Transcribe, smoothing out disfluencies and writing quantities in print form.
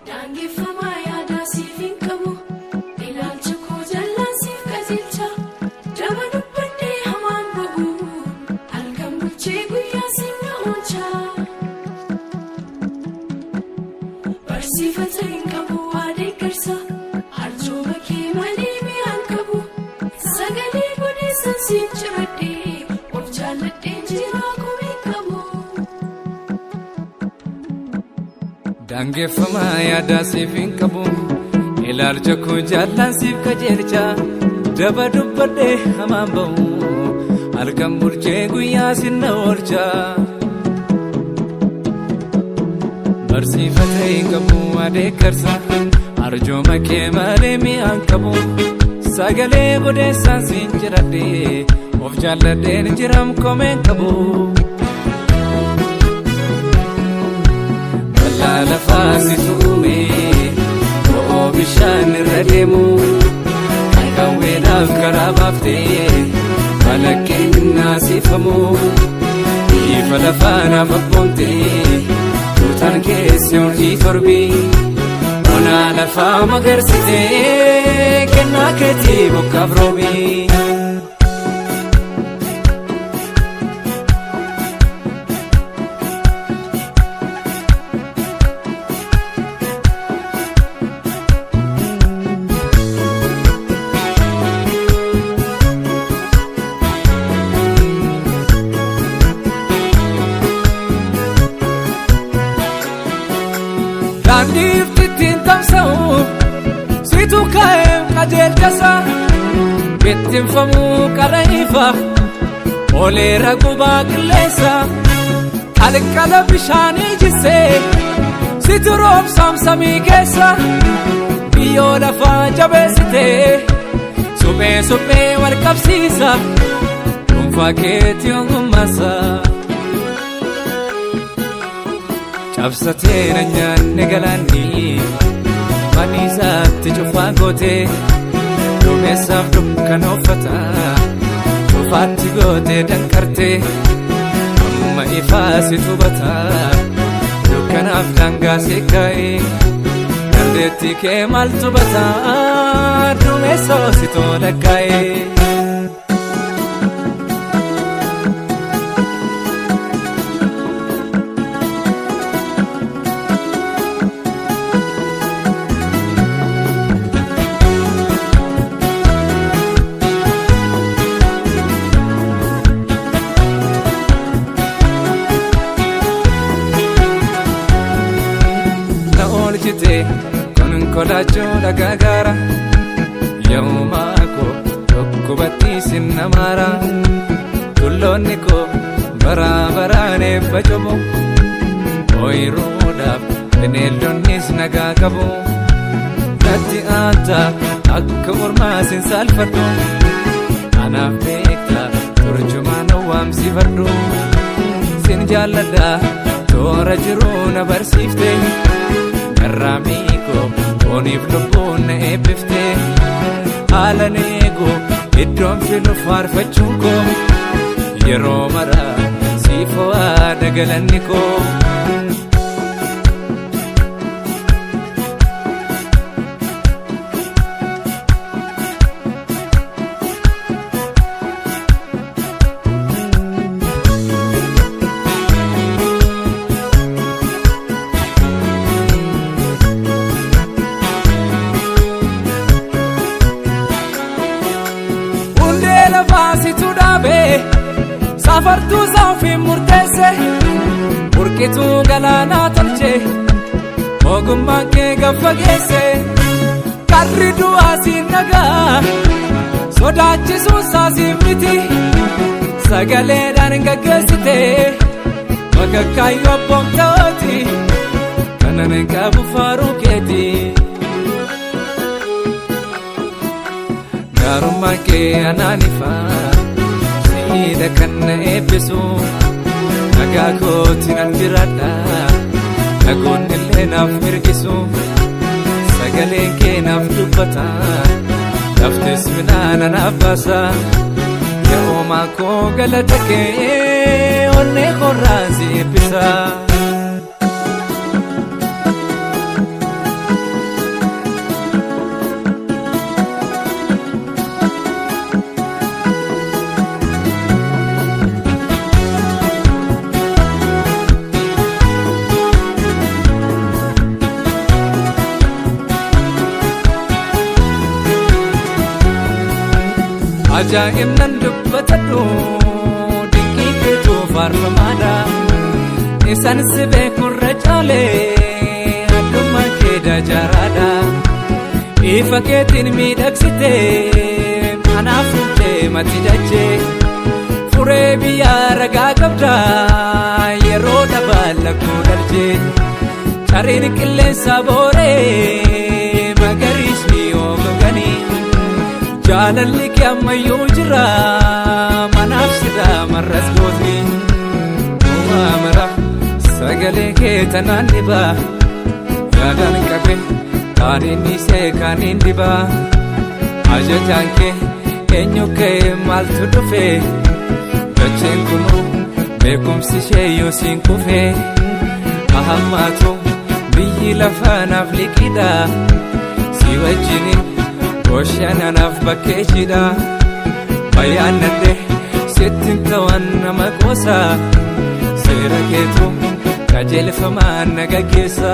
Daangeffamaa yaadaa siif hin qabu. Ilaalcha koo jallaan siif qajeelcha. Daba dubbadhee hamaan ba'u. Halkan bulchee guyyaa siin na oolcha. Barsiifata hin qabu waa deeggarsa. Arjooma kee malee mi'aan qabu. Sagalee godheessan siif ciradhee. Of jaalladheen jiraa komeen qabu. Daangeffamaa yaadaa siif hin qabu. Ilaalcha koo jaallaan siif qajeelcha. Daba dubbadhee hamaan ba'u. Halkan bulchee guyyaa sinna oolcha. Barsiifata hin qabu adeeggarsa. Arjooma kee malee mi'aan qabu. Sagalee godeessaan siin jiradhee. Of jaalladheen jiram komeen qabu. Bal'aa lafaa si tuume bo'oo bishaan irra deemu qawweedhaaf karaa baaftee balaqqeen naasifamu ifa lafaa naaf abboomtee tuutaan keessi urjii torbi onaa lafaa magarsitee kennaa keetii bokkaaf roobi. Daandii ifti ittiin tamsa'u situ ka'ee qajeelchasa bittinfamuu qara ifa oleera gubaa qilleensa qalqala bishaanii jissee situ roobsaam samii keessa biyyoo lafaa jabeessitee suphee suphee wal qabsiisa dhuunfaa keetii ogummaasa. Cabsatee na nyaanne galaanni maniisaatti cufaa gootee duumessaaf dukkana uffata cufaatti gootee danqartee amma ifaa si tubata dukkanaaf daangaa si kaa'ee dandeettii kee maaltu bata duumessoo si tola kaa'ee. Daangeffamaa yaadaa siif hin qabu. Ilaalcha koo jaallaan siif qajeelcha. Daba dubbadhee hamaan ba'u. Halkan bulchee guyyaa siin na oolcha. Barsiifata hin qabu waa deeggarsa. Arjooma kee malee mi'aan qabu. Sagalee godheessan siif ciradhee. Of jaalladheen jiram komeen qabu. Daangeffamaa yaadaa siif hin qabu. Ilaalcha koo jaallaan siif qajeelcha. Daba dubbadhee hamaan ba'u. Halkan bulchee guyyaa sinna oolcha. Barsiifata hin qabu adeeggarsa. Arjooma kee malee mi'aan qabu. Sagalee godheessaan siin jiradhee. Of jaalladheen jiram komeen qabu. Na oolchite konkolaachuu dhagaa gaara yoomaa koo dhukkubatti sinna maara tulloonni koo baraa baraan eebba cubu ooyiruudhaaf bineeldonnis nagaa qabu natti aanta akka ormaa sin saalfadhu anaaf beekta turjumaan waamsifadhu sin jaalladha toora jiruu na barsiifte. Garraamii koo fooniif lubbuun na eebbifte haala eegu iddoon filu faarfachuun koo yeroo mara siif ho'aa dagalanni koo. Hundee lafaa situ dhaabee safartuu isaa ofiin murteesse burqituu galaanaa tolche ogummaan kee gaffa geesse karri du'aa siin nagaa sodaachisuun isaa siin miti sagaleedhaan gaggeessite bakka abboomtaati kanan qabu faaruu keeti. Gaarummaan kee anaan ifa siidha kan na eebbisu nagaa kooti nan jiraadha nagoonni illee naaf mirgisu sagaleen kee naaf dubbata laftis midhaan anaaf baasa yaa uumaa koo galata kee onnee koorraan si eebbisa. Ajaa'ibnan dubbatadhu dinqii keetu faarfamaadha. Isaan si beekurra caalee addummaa kee dajaaraadha. Ifa keetiin miidhagsitee anaaf fuutee mati dachee. Furee biyyaa ragaa qabda yeroo dhabaa lakkoo dhalchee. Cariin qilleensa booree magariisni yoo goganii. Jaalalli kee ammayyuu jira manaaf sidhaa marras gootni. Uumaa mara sagalee kee tanaan dhibaa yaadaan qabe kaaniin dhiisee kaaniin dhibaa. Ajajaan kee eenyu kee maaltu dhufe dacheen kunuu beekumsi ishee yoo siin kufe. Ahammaatu biyyi lafaa naaf liqidha si wajjiniin boshananaaf bakkee jidha. Bayyaannadhe sittin ta'an nama qoosa seera keetu qajeelfamaan na gaggeessa.